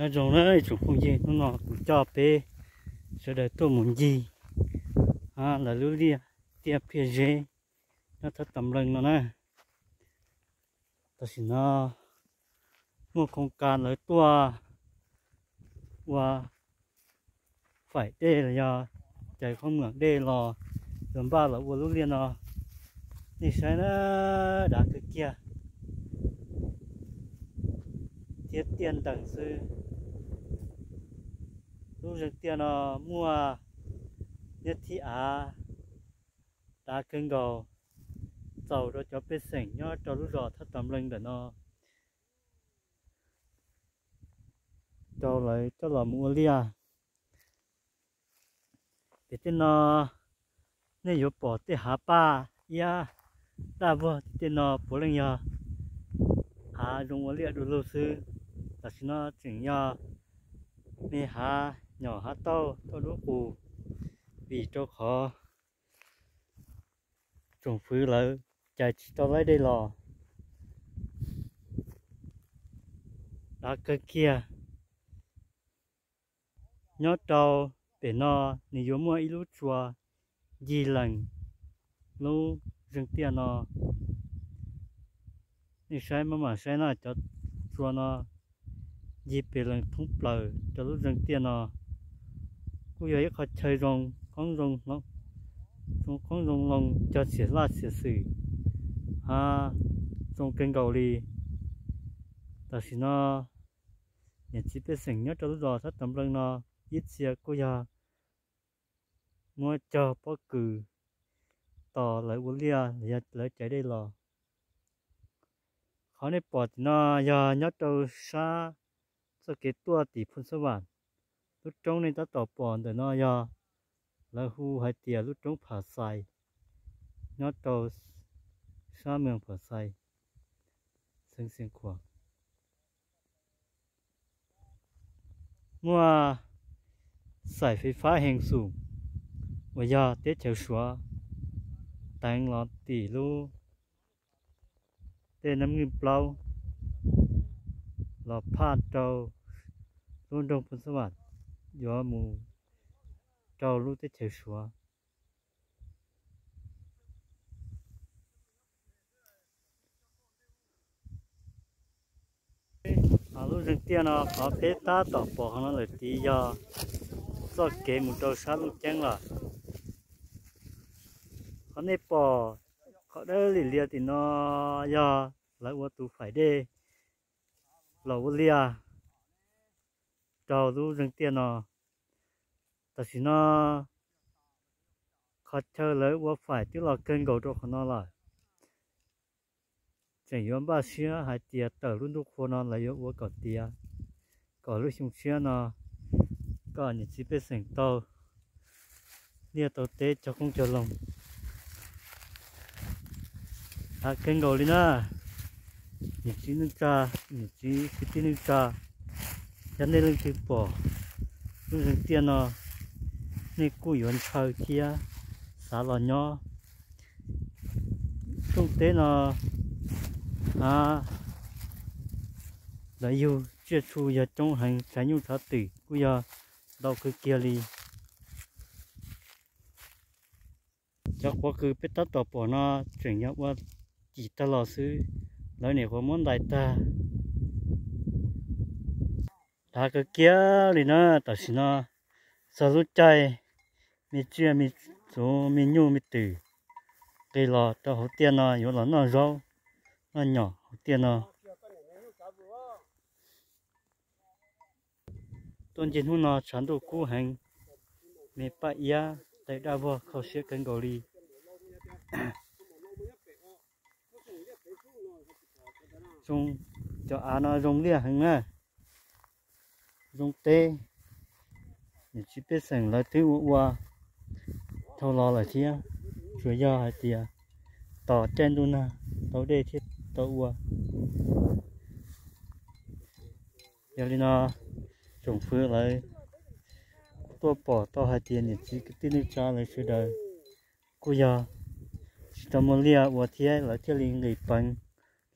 Nyob zoo na ib tsoom phooj ywg, hnub no kuv coj peb sawv daws tuaj mus ncig lawv lub liaj tiaj phiaj zeb nyob thab tom nplees no na. Tam sim no muaj khoos kas lawv tuaj ua faim dej los yog cais qhob muam dej los yuav npaj los ua lub liaj no. Nej saib na, dav kawg kiag thiab tiaj ntees xwb. Lub zeeg tiaj no muaj nyob thib av dav kawg nkaus, txaus rau cov pej xeem nyob rau lub zos thab tom nplees ntawm no rau lawv coj los mus ua liaj. Pem tej no nej yuav pom tej hav paj iab daj vog tim tej no puav leej yog hav zoo ua liaj du lug xwb. Tam sim no tseem yog me hav nyom hav tauj tuaj dub qus vim rau qhov tsoom fwv lawv cais tsis tau laib dej los. Dav kawg kiag. Nyob rau pem no nws yuav muaj ib lub tsua ncig lees lub zeeg tiaj no. Nej saib maj mam saib no, cov tsua no ncig pes lees thoob plaws rau lub zeeg tiaj no. Kuj yog ib qho chaw zoo, qoob zoo, zoo qoob zoo loo cog xiam laj xiam xwm, zoo kawg nkaus li. Tam sim no niam txiv pej xeem nyob rau lub zos thab tom nplees no ib txhia kuj yog muab cog pob kws tos lawv ua liaj los yog lawv cais dej los. Qhov nej pom tim no yog nyob rau sab txoj kev tuaj tim Phoos Xab Vam. Lub roob nej tab tom pom ntawm no yog lawv hu hais tias lub roob Pham Xais, nyob rau sab meeg Pham Xais, xeev Xeev Khuam. Muaj xaim fais fab heev xum uas yog teb chaws Suav teev los tim lub tej Nab Nwj Plaub los phaj rau lub nroog Phoos Xab Vam yuav mus rau lub teb chaws Suav. Lub zeeg tiaj no qhov peb tab tom pom qhov no lawm tid yog txoj kev mus rau sab Looj Ceeb lawm. Qhov nej pom qhov dawb lim lias tim no yog lawv ua tus faim dej los ua liaj rau lub zeeg tiaj no. Tam sim no qhov chaw lawv ua faim twb los kawg nkaus rau qhov no lawm. Tseem yuav npaj siab hais tias tawm lub ntuj qhua no lawv yuav ua kom tiav, kom lub xyoo tshiab no kom niam txiv pej xeem tau liaj tau teb cog qoob cog loo. Dav kawg nkaus li na, niam txiv neej tsa, niam txiv kwv tij neej tsa, yog nej leej twg pom lub zeeg tiaj no, nej kuj yuav ntshaw thiab xav los nyob. Rooj teb no lawv yug tsiaj txhu yog coob heev, tshav nyuj tshav twm kuj yog ntau kawg kiag li. Cov quav kws peb tab tom pom no tseem yog ua cim tag los xwb, lawv nyuam qhuav muab ntais tag. Dav kawg kiag li na, tam sim no txog lub caij me tsiaj me txhu me nyuj me twm nqis los rau hauv tiaj no yuav los noj zaub noj nyom hauv tiaj no. Tuaj ncig hnub no tshav ntuj kub heev, me paj iab taw daj vog kho siab kawg nkaus li. Zoo, cov av no zoo liaj heev na, zoo teb. Niam txiv pej xeem lawv twb ua ua dhau los lawm thiab, tsuas yog hais tias tos caij ntuj nag tau dej thiaj tau ua. Yog li no tsoom fwv lawv tuaj pom tau hais tias niam txiv kwv tij neej tsa lawv sawv daws kuj yog tsis tau muaj liaj ua thiab lawv thiaj li nqis peev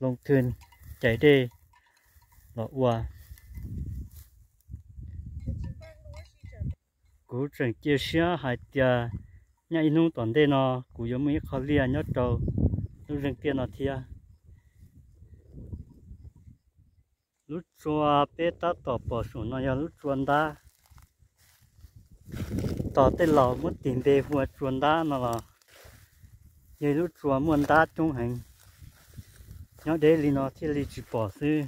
loo thwj cais dej los ua. Kuv tseem cia siab hais tias nyob ib hnub tom ntej no kuv yuav muaj ib qho liaj nyob rau lub zeeg tiaj no thiab. Lub tsua peb tab tom pom saum no yog lub tsua ntab. Tos tej laus muab tis npe hu ua tsua ntab no los yog ib lub tsua muaj ntab coob heev. Nyob deb li no thiaj li tsis pom xwb.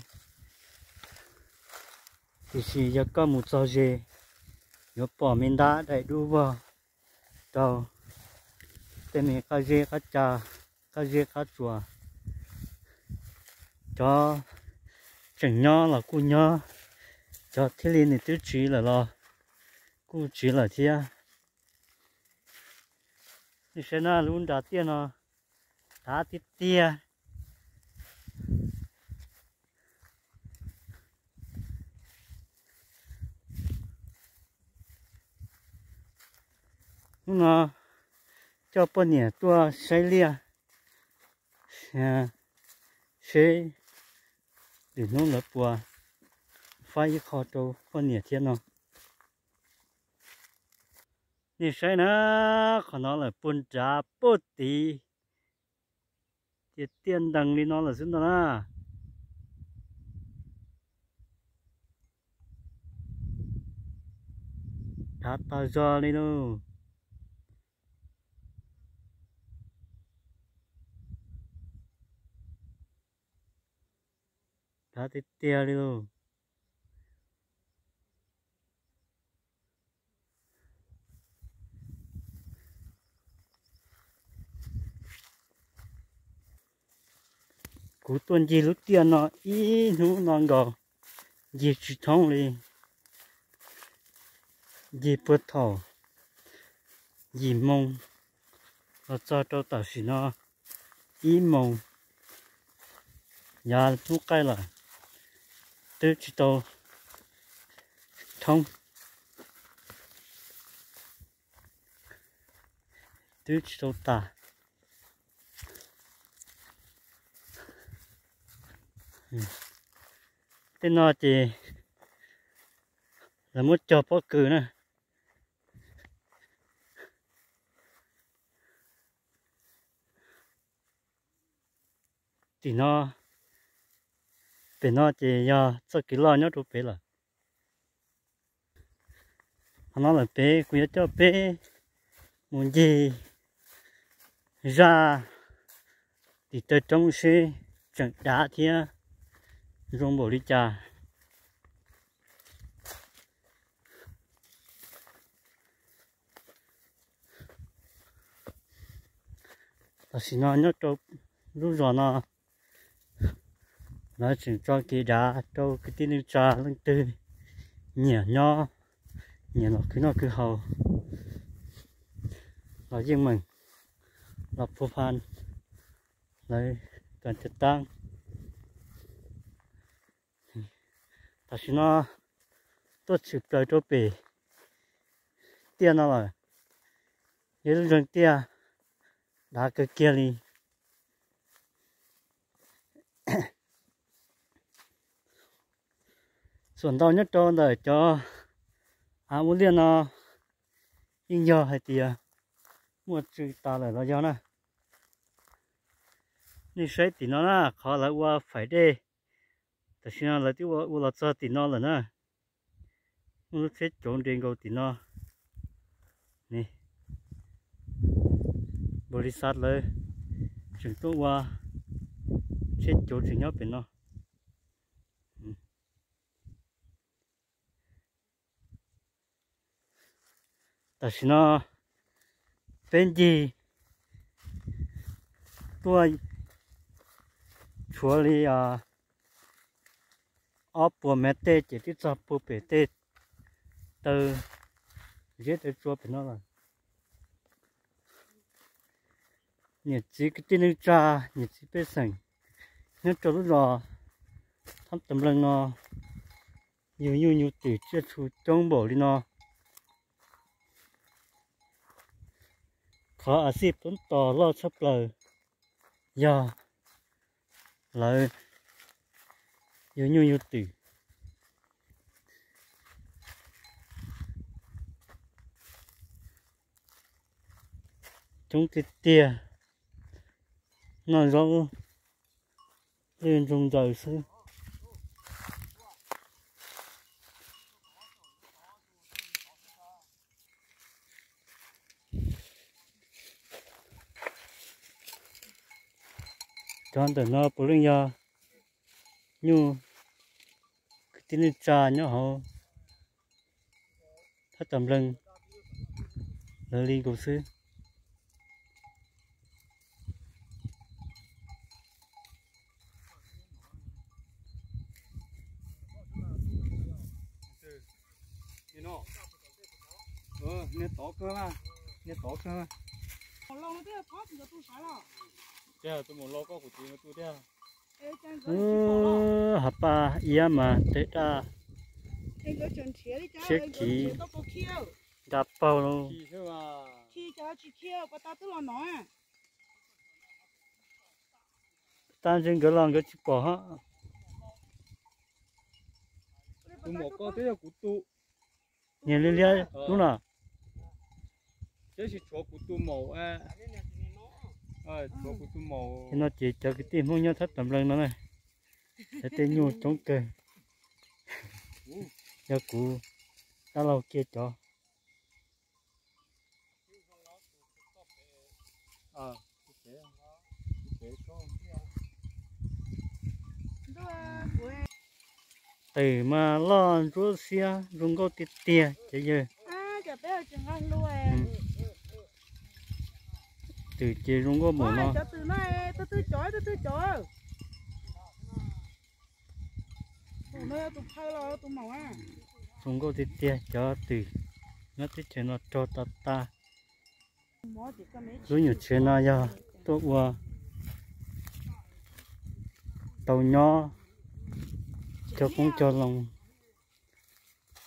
Tiam sis yog koj mus txog ze, yuav pom me ntab daim dub vog rau tej me qab zeb qab ca, qab zeb qab tsua. Cov tseem nyob los kuj nyob, cov thiaj li nws twb tsiv lawm los kuj tsiv lawm thiab. Nej saib na, lub nrad tiaj no dav tiag tiag. Hnub no coj poj niam tuaj saib liaj, seb lwm hnub lawv puas faib ib qho rau poj niam thiab no. Nej saib na, qhov no lawm puag nrad puag tid, tiaj tiaj ntees li no lawm xwb ntag na. Dav tas zog li lauj. Dav tiag tiag li lauj. Kuv tuaj ncig lub tiaj no ib hnub no nkaus, ncig tsis thoob li. Ncig puag thaum yim moo los txog rau tam sim no ib moo, yav hnub qaij lawm, twb tsis tau thoob, twb tsis tau tas. Tej no ces lawv muab cog pob kws na. Tim no, pem no ces yog txoj kev loj nyob rau pem lawm. Qhov no lawm pem kuv yuav coj peb mus ncig zaj tim taw roob seb tseem dav thiab zoo npaum li cas. Tam sim no nyob rau lub zos no, lawv tseem tso kev dav rau kwv tij neej tsa leej twg nyiam nyob, nyiam los khwv noj khwv haus los yeej meem los phu pha lawv kas tav taab. Tam sim no tuaj tshwm plaws rau pem tiaj no lawm, yog lub zeeg tiaj dav kawg kiag li. Txuam ntau nyob rau ntawm cov av ua liaj no yeej yog hais tias muaj tsw tas lawm los yog na. Nej saib tim no na, qhov lawv ua faim dej, tam sim no lawv twb ua los txog tim no lawm na. Muaj lub tsheb cauv nres nkaus tim no. Npaus lis xav lawv tseem tuaj ua tsheb cauv tseem nyob pem no. Tam sim no peb ncig tuaj tshuav li ob puas mev tej ces twb txog puag pem tej taw zeb taw tsua pem no lawm. Niam txiv kwv tij neej tsa, niam txiv pej xeem nyob rau lub zos Thab Tas Nplees no, yug nyuj yug twm tsiaj txhu coob npaum li no. Qhov a xij poob tos loj tshaj plaws yog lawv yug nyuj yug twm. coob tiag tiag, noj zaub lwj ntsoog ntsaws xwb. Cov ntawm no puav leej yog nyuj kwv tij neej tsa nyob hauv thab tas nplees lawv li nkaus xwb. Niag tov kawg, niag tov kawg. Tus mus lo koj kuv txiv tu thiab. Hav paj iab mas tej daj siab khiv nra paug lauj. Tab ntse nkawd los nkawd tsis pom hos. Niag liab liab lub no. Ces no ces cov kwv tij Hmoob nyob thab tas nplees no na, lawv tej nyuj coob kawg. Yog kuv dab laug kiag cov. Twm mas loj ntsuab xiab zoo nkauj tiag tiag cov yawg. Twm ces zoo nkauj npaum no. Zoo nkauj tiag tiag cov twm nyob teb chaws no rog tas tas. Lub nyuam tsev no yog tuaj ua tau nyob cog qoob cog loo,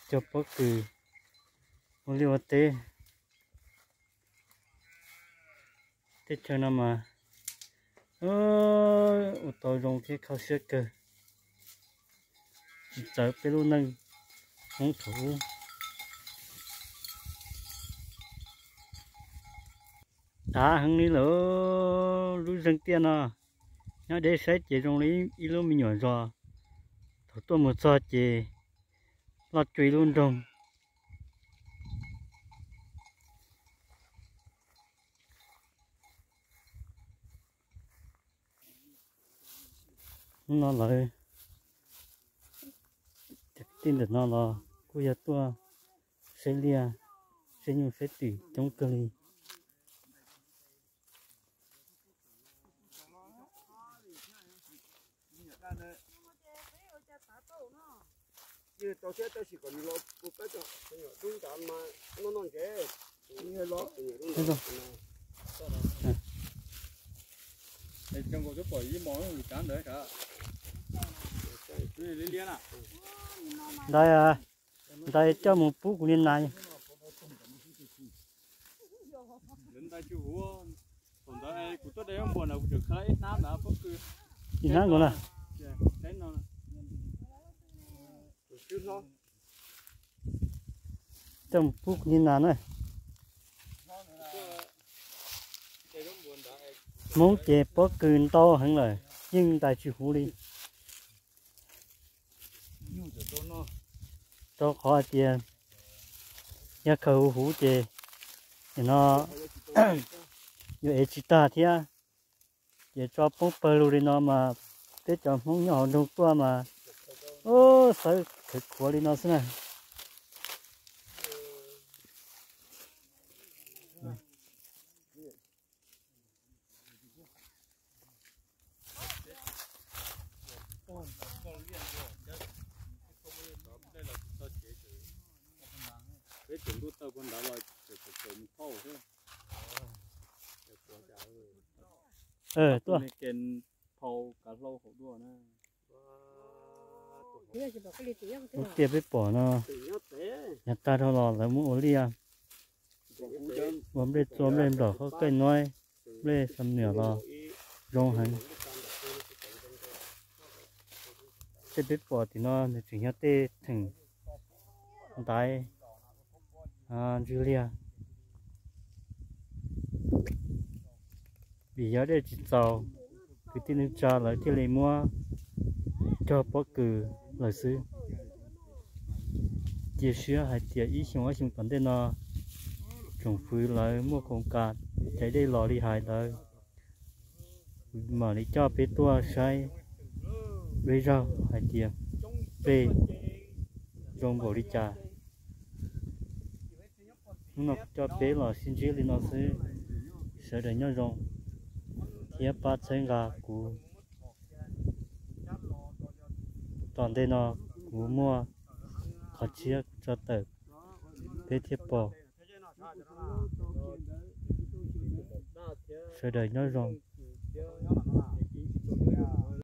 cog pob kws, ua liaj ua teb. Teb chaws no mas ua tau zoo thiab kho siab kawg, tsis txawv peb lub neej Hmoob thaum ub. Dav heev li lawm, lub zeeg tiaj no nyob deb saib ces zoo li ib lub me nyuam zos, thaum tuaj mus txog ces loj cuag ib lub nroog. Hnub no lawv cov kwv tij ntawm no los kuj yog tuaj saib liaj, saib nyuj saib twm coob kawg li. Ntais, ntais coj mus pub kuv niag nas. Ib hnab nkaus na. Coj mus pub kuv niag nas na. Hmoob ces pob kws ntau heev lawm yeej ntais tsis huv li. Rau qhov hais tias yog khaws huv huv ces nim no yuav ev tsis tag thiab. Ces tso poob pawg lug li no mas peb cov Hmoob nyob hauv nroog tuaj mas xawb khawv khuav li no xwb na. Peb tseem ntuj taw puag nrad los tseem tseem mus thauj thiab. Tuaj, ke phau kav hlau hauv dua na. Lub tiaj peb pom no, yav tag dhau los lawv muab ua liaj, ua nplej txua, nplej nplaum, qhob kaij nuaib, nplej xam niam los zoo heev. Tej peb pom tim no nws tseem yog tej theem ntaiv ntswg liag. Vim yog dej tsis txaus, kwv tij neej tsa lawv thiaj li muab cog pob kws lawm xwb. Cia siab hais tias ib xyoo ob xyoo tom ntej no, tsoom fwv lawv muaj khoom kas cais dej los li hais ntawd, mam li coj peb tuaj saib peb zaug hais tias peb zoo npaum li cas. Hnub no kuv coj peb los sib ntsib li no xwb. Sawv daws nyob zoo thiab pab txhawb nqa kuv. Tom ntej no kuv muaj qhov tshiab kuv tso tawm, peb thiaj pom. Sawv daws nyob zoo.